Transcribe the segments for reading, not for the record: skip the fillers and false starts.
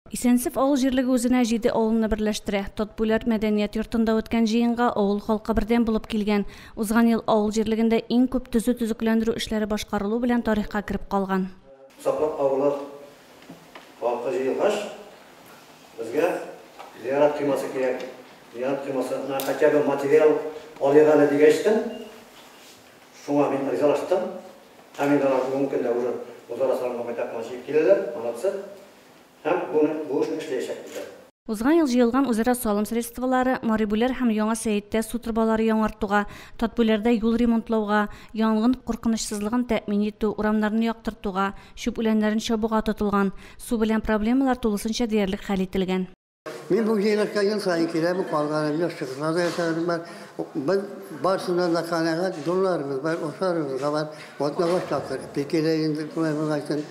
Исәнсеф авыл җирлеге үзенә җиде авылны берләштерә. Татбүләр мәдәният йортында үткән җыенга авыл халкы бердәм булып килгән. Узган ел авыл җирлегендә иң күп төзү-төзекләндерү эшләре башкарылу белән тарихка кереп калган. Саклык авылы халкы җыелгач, безгә зиярат коймасы кирәк. Зиярат коймасына хотя бы материал алыйк әле дигәчтен, шуңа мин ризалаштым. Һәм инде алар бүгенге көндә уже үзара салымга байтак кына җыеп киләләр, молодцы. Һәм буны, бу эшне эшләячәкбез дә. Узган ел җыелган үзара салым средстволары Марибүләр һәм Яңа Сәеттә су торбалары яңартуга, Татбүләрдә юл ремонтлауга, янгын куркынычсызлыгын тәэмин итү, урамнарны яктыртуга, чүп үләннәрен чабуга тотылган. Су белән проблемалар тулысынча диярлек хәл ителгән. Мин бу җыелышка ел саен киләм, калганым юк, чыгышлар да ясаганым бар. Без барысыннан да канәгать, юлларыбыз бар, ашларыбыз да бар. Атнага тапкыр ипи килә инде, шулай булгачтын.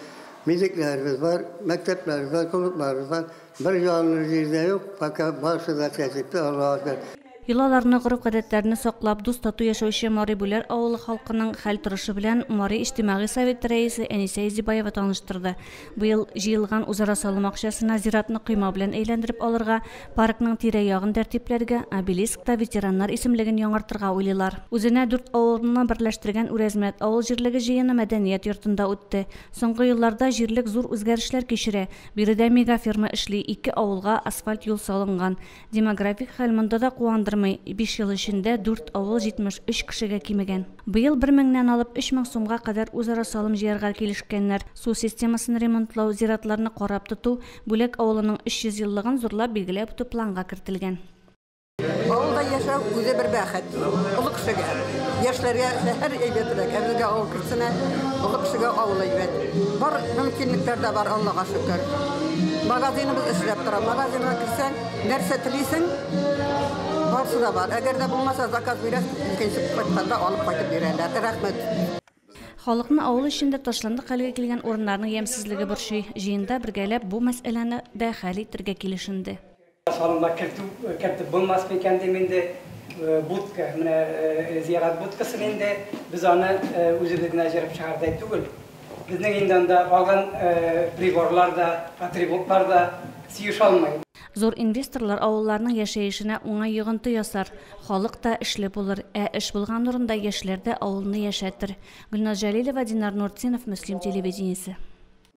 Мәчетләребез бар, мәктәпләребез бар, клубларыбыз бар. Бер ялгыз җирдә юк, пока барысы да тәртиптә, Аллага шөкер. Йолаларны, гореф-гадәтләрне саклап, дус-тату яшәүче Мари Бүләр авылы халкының хәл-торышы белән Мари иҗтимагый советы рәисе Әнисә Изибаева таныштырды. Быел җыелган үзара салым акчасына зиратны койма белән әйләндереп алырга, паркның тирә-ягын тәртипләргә, обелискта ветераннар исемлеген яңартырга уйлыйлар. Үзенә дүрт авылны берләштергән Үрәзмәт авыл җирлеге җыены мәдәният йортында үтте. Соңгы елларда җирлек зур үзгәрешләр кичерә. Биредә мегаферма эшли, ике авылга асфальт юл салынган. Демографик хәл монда да куандырмый, биш ел эчендә дүрт авыл 73 кешегә кимегән. Быел бер меңнән алып 3000 сумга кадәр үзара салым җыярга килешкәннәр. Су системасын ремонтлау, зиратларны карап тоту, Бүләк авылының 300 еллыгын зурлап билгеләп үтү планга кертелгән. Авылда яшәү үзе бер бәхет. Олы кешегә. Яшьләргә шәһәр әйбәтрәк, ә безгә авыл кешесенә, олы кешегә авыл әйбәт. Бар мөмкинлекләр дә бар, Аллага шөкер. Магазиныбыз эшләп тора. Магазинга керсәң, нәрсә телисең, барысы да бар. Әгәр дә булмаса, заказ бирәсең, икенче кайтканда алып кайтып бирәләр. Рәхмәт. Халыкны авыл эчендә ташландык хәлгә килгән урыннарның ямьсезлеге борчый. Җыенда бергәләп бу мәсьәләне дә хәл итергә килешенде. Салымга кертү, кертеп булмас микән дим инде. Будка, менә зиярат будкасын инде без аны үзебез генә җырып чыгардай түгел. Безнең инде анда алган приборлар да, атрибутлар да сыеша алмый. Зур инвесторлар авылларның яшәешенә уңай йогынты ясар. Халык та эшле булыр. Ә эш булган урында яшьләр дә авылны яшәтер. Гөлназ Җәлилова, Динар Нуртдинов, Мөслим телевидениесе.